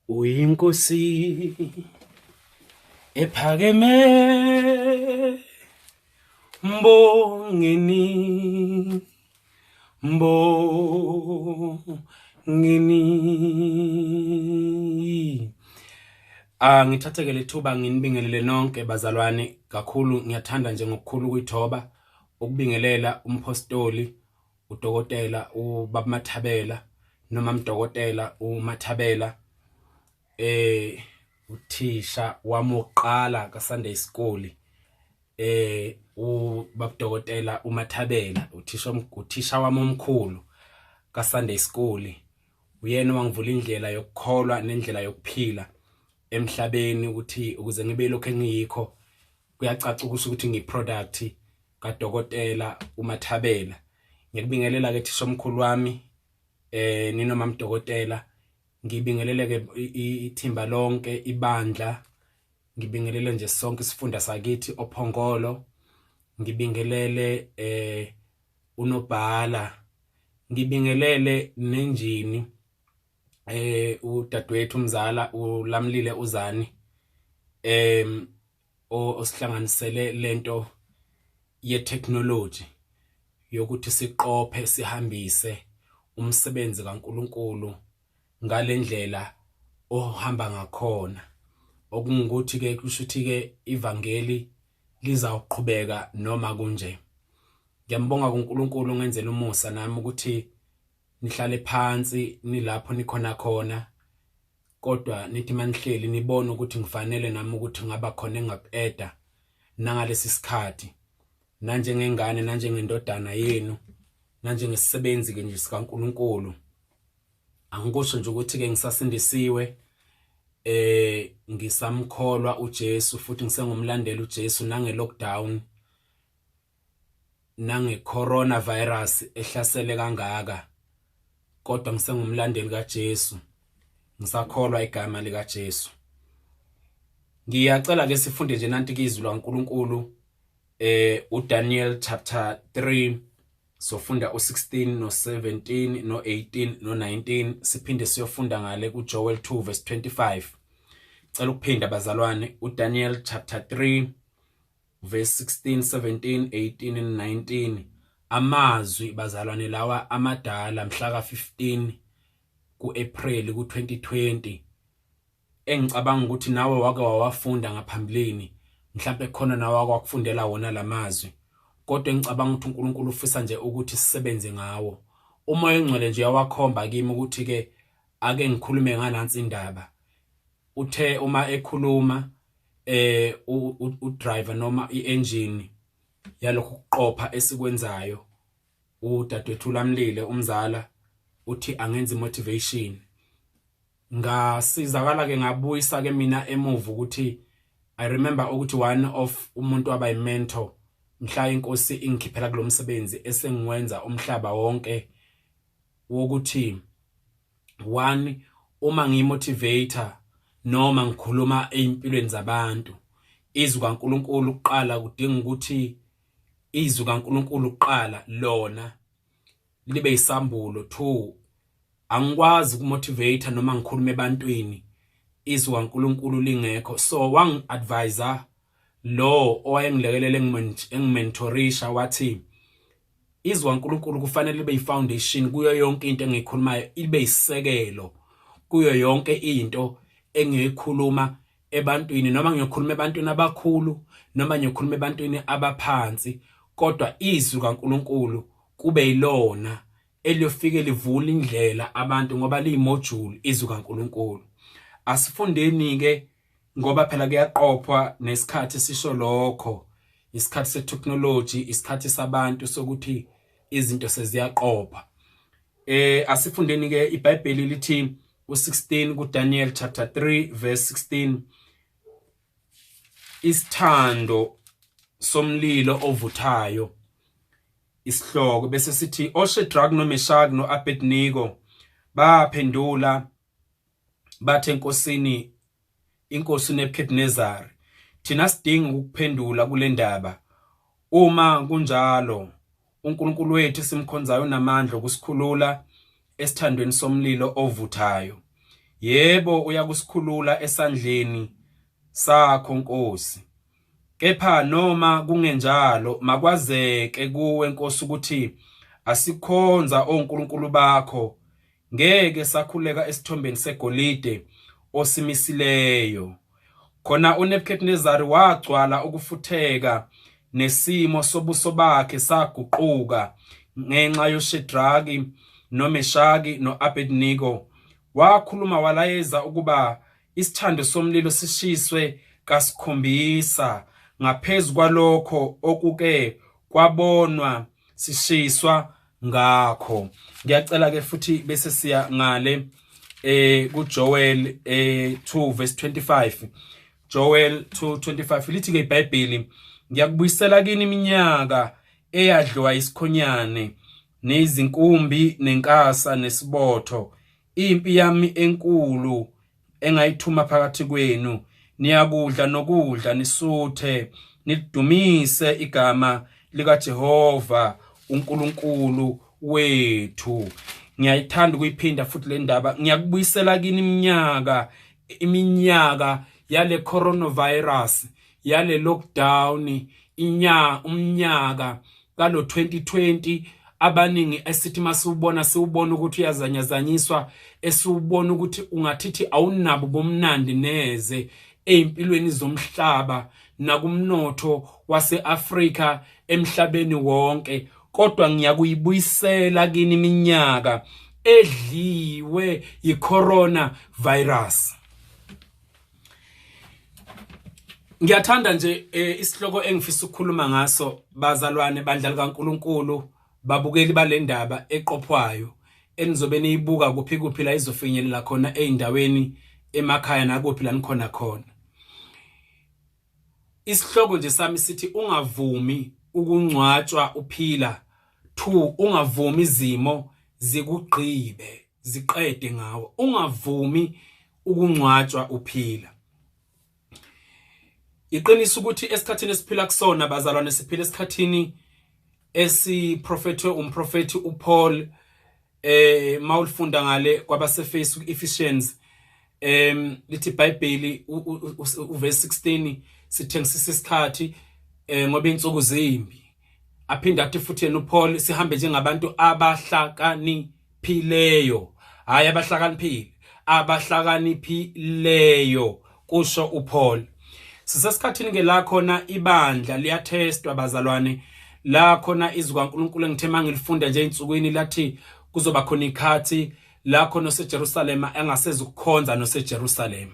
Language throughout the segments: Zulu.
Uyinkosi ephakeme mbongeni mbongeni. Ah, ngithatheke lethuba nginibingelele nonke bazalwane kakhulu. Ngiyathanda nje ngokukhulu ukuyithoba ukubingelela umpostoli udokotela ubaba Mathabela noma mdokotela uMathabela, uthisha wami wokuqala ka Sunday school, ubaba dokotela uMathabela, uthisha wami omkhulu ka Sunday school. Uyena owangivula indlela yokukholwa nendlela yokuphila emhlabeni ukuthi ukuze ngibe lokho engiyikho. Kuyacaca ukusho ukuthi ngiyiproduct kadokotela uMathabela. Ngikubingelela ke thisha omkhulu wami, ninoma mdokotela. Ngibingelele ke ithimba lonke, ibandla. Ngibingelele nje sonke isifunda sakithi oPhongolo. Ngibingelele unobhala, ngibingelele nenjini, udadewethu umzala uLamlile uzani, osihlanganisele lento ye technology yokuthi siqophe sihambise umsebenzi kaNkuluNkulu ngalendlela ohamba ngakhona, okungukuthi ke kusho ukuthi ke ivangeli lizawuqhubeka noma kunje. Ngiyambonga kuNkulunkulu ongenzela umusa nami ukuthi nihlale phansi nilapho nikhona khona, kodwa nithi manihleli nibone ukuthi ngifanele nami ukuthi ngaba khona engakueda nangalesi sikhathi, nanjengengane, nanjengendodana yenu, nanjengesisebenzi ke nje sikaNkuluNkulu. Angikusho nje ukuthi ke ngisasindisiwe, ngisamkholwa uJesu futhi ngisengumlandeli uJesu nange lockdown nange coronavirus ehlasele kangaka, kodwa ngisengumlandeli kaJesu, ngisakholwa igama likaJesu. Ngiyacela ke sifunde nje nanti izwi laNkuluNkulu, uDaniel chapter 3. Sofunda u16 no17 no18 no19, siphinde siyofunda ngale kuJoel 2 verse 25. Cela ukuphinda bazalwane, uDaniel chapter 3 verse 16, 17, 18 and 19. Amazwi bazalwane lawa amadala, mhla ka15 kuApril ku2020, engicabanga ukuthi nawe wake wawafunda ngaphambilini, mhlambe khona nawe wakufundela wona lamazwi, kodwa engicabanga ukuthi uNkulunkulu ufisa nje ukuthi sisebenze ngawo. Umoya ongcwele nje uyawakhomba kimi ukuthi ke ake ngikhulume nganansi indaba. Uthe uma ekhuluma u driver noma iengine yalokhu kuqopha esikwenzayo, udadewethu Lamlile umzala, uthi angenza motivation. Ngasizakala ke, ngabuyisa ke mina emuva ukuthi I remember ukuthi one of umuntu waba mentor mhla inkosi ingikhiphela kulomsebenzi esengiwenza umhlaba wonke, wokuthi one, uma ngiyimotivator noma ngikhuluma ezimpilweni zabantu, izwi kaNkuluNkulu kuqala. Kudinga ukuthi izwi kaNkuluNkulu kuqala lona libe isambulo. Two, angikwazi ukumotivate noma ngikhuluma ebantwini izwi kaNkuluNkulu lingekho. So wangi-advisa lo owayengilekelela, engimentorisha, wathi izwi kaNkuluNkulu kufanele libe yifoundation kuyo yonke into engiyikhulumayo, ibe isisekelo kuyo yonke into engiyikhuluma ebantwini, noma ngiyokhuluma ebantwini abakhulu noma ngiyokhuluma ebantwini abaphansi, kodwa izwi kaNkuluNkulu kube yilona eliyofike livula indlela abantu, ngoba liyimodule izwi kaNkuluNkulu. Asifundeni ke ngoba phela kuyaqophwa nesikhathi sisho lokho, isikhathi setechnology, isikhathi sabantu sokuthi izinto seziyaqopha. Asifundeni ke, iBhayibheli lithi u16 kuDaniel chapter 3 verse 16, isithando somlilo ovuthayo isihloko, bese sithi oShadrach noMeshach noAbednego baphendula bathi enkosini, inkosi uNebuchadnezzar, "Thina sidinga ukuphendula kule ndaba. Uma kunjalo, uNkulunkulu wethu esimkhonzayo unamandla okusikhulula esithandweni somlilo ovuthayo." Yebo, uyakusikhulula esandleni sakho Nkosi. Kepha noma kungenjalo makwazeke kuwe Nkosi ukuthi asikhonza onkulunkulu bakho ngeke sakhuleka esithombeni segolide osimisileyo. Khona uNebuchadnezzar wagcwala ukufutheka nesimo sobuso bakhe saguquka ngenxa yoShedraki noMeshaki noAbednego. Wakhuluma walayeza ukuba isithando somlilo sishiswe kasikhombisa ngaphezu kwalokho okuke kwabonwa sishiswa ngakho. Ngiyacela ke futhi bese siya ngale kuJoel 2 verse 25. Joel 2:25 lithi ke iBhayibheli, ngiyakubuyisela kini iminyaka eyadliwa isikhonyane nezinkumbi nenkasa nesibotho, impi yami enkulu engayithuma phakathi kwenu. Niyakudla nokudla nisuthe, nidumise igama likaJehova uNkulunkulu wethu. Ngiyayithanda ukuyiphinda futhi le ndaba. Ngiyakubuyisela kini iminyaka yale coronavirus, yale lockdown, umnyaka kalo 2020 abaningi esithi masiwubona siwubona ukuthi uyazanyazanyiswa, esiwubona ukuthi ungathithi awunabo bomnandi neze ezimpilweni zomhlaba nakumnotho waseAfrika emhlabeni wonke. Kodwa ngiyakuyibuyisela kini iminyaka edliwe yicorona virus. Ngiyathanda nje isihloko engifisa ukukhuluma ngaso bazalwane bandla likaNkuluNkulu, babukeli balendaba eqophwayo enizobe niyibuka kuphi kuphi la izofinyelela khona ezindaweni emakhaya nakuphi la nikhona khona. Isihloko nje sami sithi ungavumi ukungcwatshwa uphila. 2 ungavumi izimo zikugqibe ziqede ngawe. Ungavumi ukungcwatshwa uphila. Iqiniso ukuthi esikhathini esiphila kusona bazalwane, siphila esikhathini esiprofethwe umprofethi uPaul. Mawulifunda ngale kwabaseFesu Ephesians, lithi iBhayibheli uverse 16, sithengisisa isikhathi ngoba insuku zimbi. Aphinde athi futhi yena uPaul, sihambe njengabantu abahlakaniphileyo, hayi abahlakaniphile, abahlakaniphileyo, kusho uPaul. Sisesikhathini ke la khona ibandla liyathestwa bazalwane, la khona izwi kaNkuluNkulu engithe mangilifunda nje einsukwini lathi kuzoba khona ikhathi la khona oseJerusalema engasezukukhonza noseJerusalema.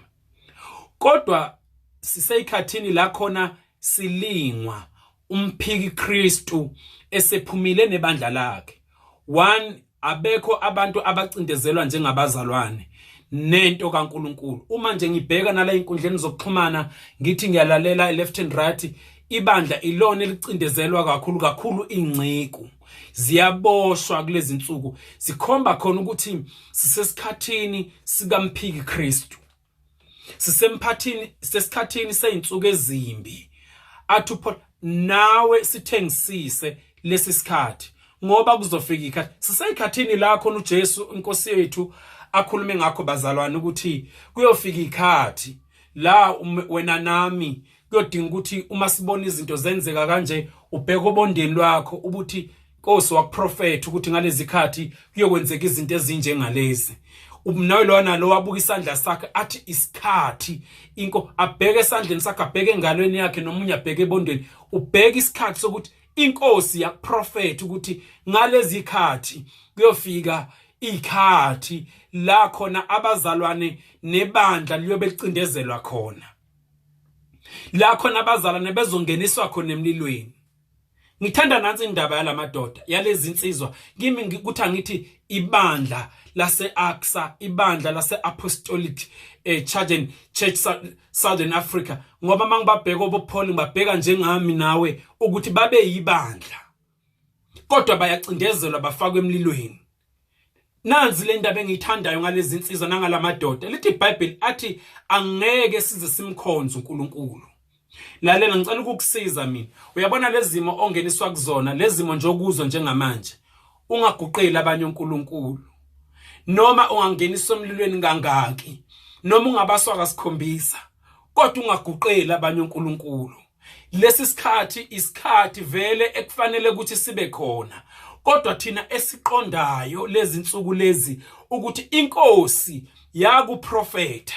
Kodwa siseyikhathini la khona silingwa umphiki Kristu esephumile nebandla lakhe. One, abekho abantu abacindezelwa njengabazalwane nento kaNkuluNkulu. Uma nje ngibheka nala inkundleni zokuxhumana, ngithi ngiyalalela left and right, ibandla ilona elicindezelwa kakhulu kakhulu. Ingciku ziyaboshwa kulezi nsuku, sikhomba khona ukuthi sisesikhathini sikamphiki Kristu, sisemphathini, sesikhathini seyinsuku ezimbi. Athi uPaul, nawe sithengisise lesi sikhathi ngoba kuzofika ikhathi. Siseyikhathini la khona uJesu inkosi yethu akhulume ngakho bazalwane ukuthi kuyofika ikhathi la wena nami kuyodinga ukuthi uma sibona izinto zenzeka kanje, ubheke obondeni lwakho ukuthi Nkosi wakuprofetha ukuthi ngalezi khathi kuyokwenzeka izinto ezinjengalezi. Nawe lona lo wabuka isandla sakhe athi isikhathi inko, abheke esandleni sakhe, abheke engalweni yakhe, nomunye abheke ebondweni, ubheke isikhathi sokuthi inkosi yakuprofetha ukuthi ngalezi khathi kuyofika ikhathi la khona abazalwane nebandla liyobe licindezelwa khona, la khona abazalwane bezongeniswa khona emlilweni. Ngithanda nansi indaba yalamadoda, yalezi insizwa. Kimi ukuthi angithi ibandla lase-ACSA, ibandla lase-Apostolic Church and Church Southern Africa, ngoba mangibabheka oboPaul ngibabheka njengami nawe ukuthi babe yibandla, kodwa bayacindezelwa bafakwe emlilweni. Nansi le ndaba engiyithandayo ngalezi insizwa nangalamadoda. Lithi iBhayibheli athi angeke size simkhonze uNkulunkulu. Lalela, ngicela ukukusiza mina. Uyabona lezimo ongeniswa kuzona, lezimo nje okuzo njengamanje, ungaguqeli abanye onkulunkulu. Noma ungangeniswa emlilweni kangaki, noma ungabaswa kasikhombisa, kodwa ungaguqeli abanye onkulunkulu. Lesi sikhathi isikhathi vele ekufanele ukuthi sibe khona, kodwa thina esiqondayo lezi nsuku lezi ukuthi inkosi yakuprofetha.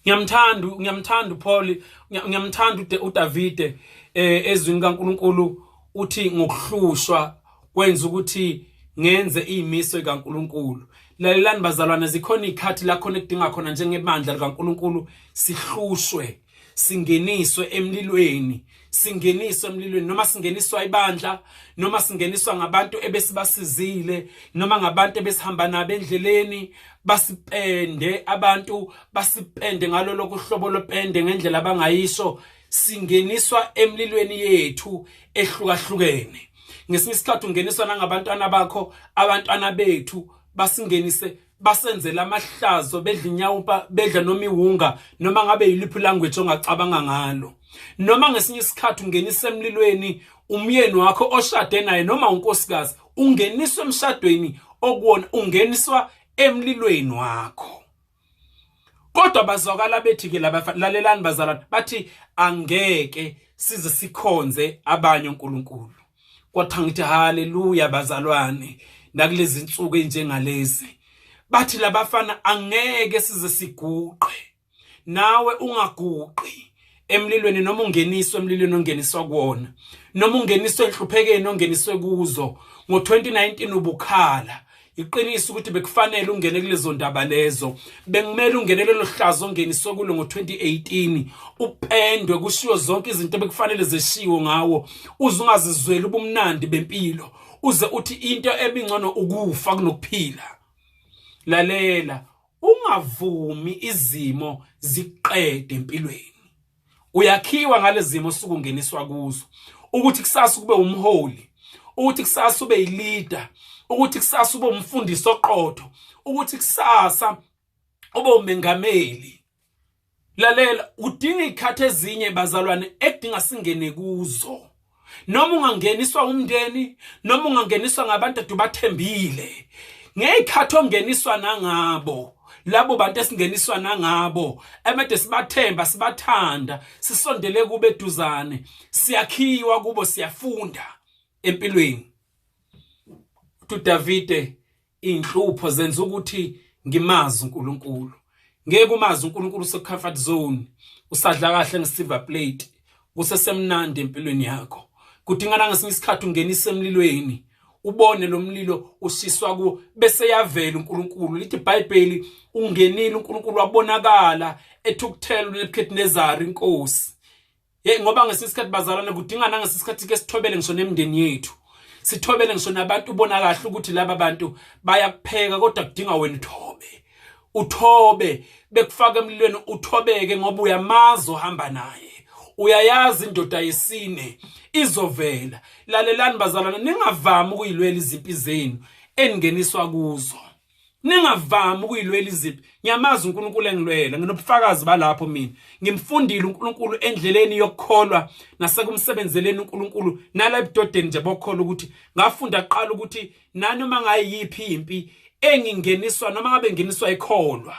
Ngiyamthanda, ngiyamthanda uPaul, ngiyamthanda uDavide ezwini kaNkuluNkulu uthi ngokuhlushwa kwenza ukuthi ngenze izimiso kaNkuluNkulu. Lalelani bazalwane, zikhona izikhathi la khona ekudinga khona njengebandla likaNkuluNkulu sihlushwe, singeniswe emlilweni, singeniswe emlilweni, noma singeniswa ibandla, noma singeniswa ngabantu ebesibasizile, noma ngabantu ebesihamba nabo endleleni, basipende abantu, basipende ngalolo kuhlobo lopende ngendlela abangayisho, singeniswa emlilweni yethu ehlukahlukene. Ngesinye isikhathi ungeniswa nangabantwana bakho, abantwana bethu basingenise, basenzela amahlazo, bedla inyawupa, bedla noma iwunga, noma ngabe yiliphi language ongacabanga ngalo. Noma ngesinye isikhathi ungenisa emlilweni umyeni wakho oshade naye noma unkosikazi, ungeniswa emshadweni okuwona, ungeniswa emlilweni wakho. Kodwa bazwakala bethi ke laba, lalelani bazalwane, bathi angeke size sikhonze abanye onkulunkulu. Kwathi ngithi haleluya bazalwane, nakulezi insuku enjengalezi bathi labafana angeke size siguqe, nawe ungaguqi emlilweni, noma ungeniswe emlilweni ongeniswa kuwona, noma ungeniswe enhluphekeni ongeniswe kuzo. Ngo-2019 ubukhala, iqiniso ukuthi bekufanele ungene kulezo ndaba lezo, bekumele ungene lelo hlazo ongeniswe kulo ngo-2018, upendwe kushiwo zonke izinto ebekufanele zishiwo ngawo, uze ungazizweli ubumnandi bempilo, uze uthi into ebingcono ukufa kunokuphila. Lalela, ungavumi izimo ziqede empilweni. Uyakhiwa ngalezi zimo osuke ungeniswa kuzo, ukuthi kusasa kube umholi, ukuthi kusasa ube yileader, ukuthi kusasa ube umfundisi oqotho, ukuthi kusasa ube umengameli. Lalela, udinga izikhathi ezinye bazalwane ekudinga singene kuzo. Noma ungangeniswa umndeni, noma ungangeniswa ngabantu adubathembile, ngezikhathi ongeniswa nangabo labo bantu esingeniswa nangabo emede sibathemba, sibathanda, sisondele kube eduzane, siyakhiwa kubo, siyafunda empilweni. UDavide, inhlupho zenza ukuthi ngimazi uNkulunkulu. Ngeke umazi uNkulunkulu use comfort zone, usadla kahle ngesilver plate, kusesemnandi empilweni yakho. Kudingana ngesinye isikhathi ungenise emlilweni, ubone lo mlilo ushiswa kuwo, bese yavela uNkulunkulu. Lithi iBhayibheli ungenile uNkulunkulu wabonakala ethukuthela uNebukadnezar inkosi. Hey, ngoba ngesinye isikhathi bazalwane kudinga nangesinye isikhathi ke sithobele ngisho nemindeni yethu, sithobele ngisho nabantu. Ubona kahle ukuthi laba bantu bayakupheka, kodwa kudinga wena uthobe, uthobe bekufaka emlilweni, uthobeke ngoba uyamazi ohamba naye, uyayazi indoda yesine izovela. Lalelani bazalwane, ningavami ukuyilwela izimpi zenu eningeniswa kuzo, ningavami ukuyilwela izimpi. Ngiyamazi uNkulunkulu engilwela, nginobufakazi balapho mina. Ngimfundile uNkulunkulu endleleni yokukholwa nasekumsebenzeleni uNkulunkulu, nala ebudodeni nje bokholwa, ukuthi ngafunda kuqala ukuthi nanoma ngayiphi impi engingeniswa, noma ngabe ngeniswa ikholwa,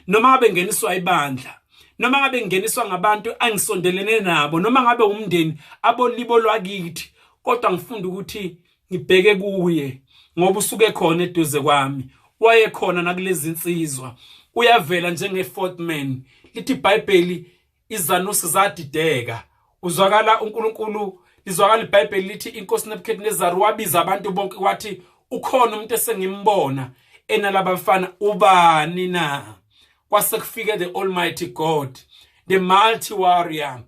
noma ngabe ngeniswa ibandla, noma ngabe ngeniswa ngabantu angisondelene nabo, noma ngabe umndeni abolibo lwakithi, kodwa ngifunda ukuthi ngibheke kuye ngoba usuke khona eduze kwami. Wayekhona nakulezi insizwa, uyavela njenge fourth man. Lithi iBhayibheli izanusi zadideka, uzwakala uNkulunkulu, lizwakala iBhayibheli lithi inkosi Nebuchadnezzar wabiza abantu bonke wathi ukhona umuntu esengimbona enalabafana, ubani na? Kwase kufike the almighty God, the multi warrior,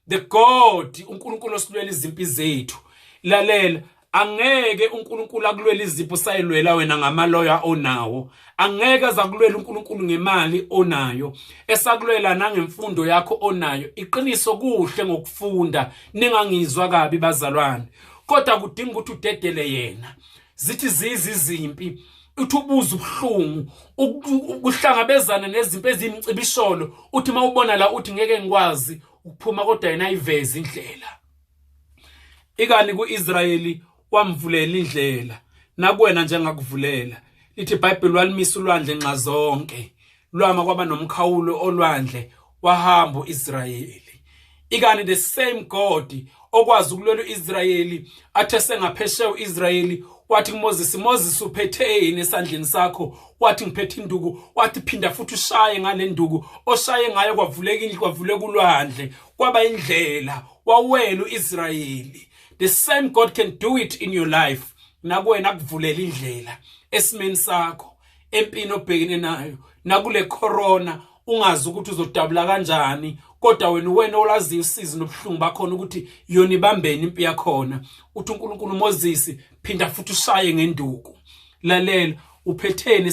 the God, uNkulunkulu osilwela izimpi zethu. Lalela, angeke uNkulunkulu akulwela izipho usayilwela wena ngamaloya onawo, angeke azakulwela uNkulunkulu ngemali onayo, esakulwela nangemfundo yakho onayo. Iqiniso kuhle ngokufunda, ningangizwa kabi bazalwane, kodwa kudinga ukuthi udedele yena. Zithi zizi izimpi, uthi ubuza ubuhlungu ukuhlangabezana nezimpi ezimcibisholo, uthi mawubona la uthi ngeke ngikwazi ukuphuma, kodwa yena ayiveze indlela. Ikani kuIsrayeli wamvulela indlela, nakuwena njengakuvulela. Lithi iBhayibheli walimisa ulwandle nxa zonke, lwama kwaba nomkhawulo olwandle, wahamba uIsrayeli. Ikani the same God okwazi ukulwela uIsrayeli, athe sengaphesheya uIsrayeli, wathi kuMoses, "Moses, uphetheni esandleni sakho?" Wathi, "Ngiphethe induku." Wathi, "Phinda futhi ushaye ngale nduku oshaye ngayo." Kwavuleka indlu, kwavuleka ulwandle, kwaba indlela, wawela uIsrayeli. The same God can do it in your life. Nakuwena akuvulela indlela esimeni sakho, empini obhekene nayo, nakule corona ungazi ukuthi uzodabula kanjani, kodwa wena olaziyo usizi nobuhlungu bakhona ukuthi yona ibambene impi yakhona. Uthi uNkulunkulu, "Moses, phinda futhi ushaye ngenduku." Lalela, uphetheni?